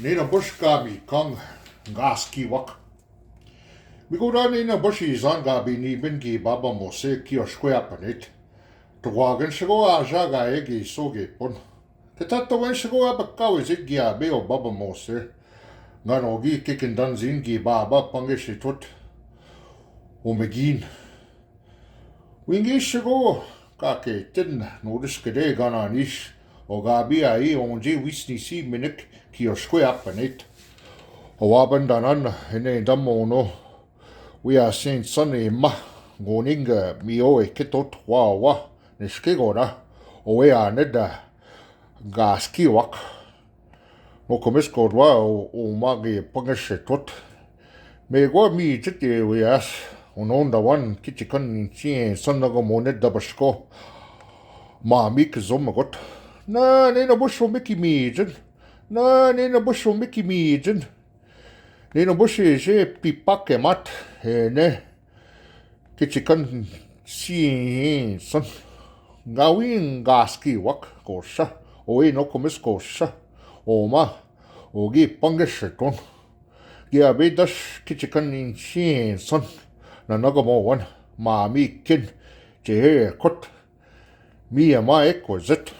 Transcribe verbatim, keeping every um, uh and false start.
Nina bush gabi kang gaski wak. Migura nina bush izan gabi ni bin gi baba mose ki oshkwe apanit. Tuwagan shigo aja gae gi soge pon. Keta to wen shigo abaka wizit gi abe o baba mose. Nganogi kikin dan zin gi baba pange shitot. Umegin. Wingi shigo ka ke tin nudis kede gana nish. O gabi ai onji wisni si minik ki oshkwe apanit. O waban danan ene damono. Wi a sin san e ma goning mi o e kitot wa wa nishke gona. O we a neda gaski wak. No komis kodwa o ma ge pange shitot. Me go mi jit e wi as. Unon da wan kichikan ninchi en san naga mone da bashko. Ma mi ki zom got. Na ne na busho mi ki mi jin. Na ne na busho mi ki mi jin. Ne na bushe je pipa ke mat. E ne. Kichikan si en san. Ngawin gaski wak kosha. O e no komis kosha. O ma. O ge pange shiton. Gi abe dash kichikan ninchi en san. Na naga mo wan. Ma mi kin. Che he kot. Mi ama e kozet.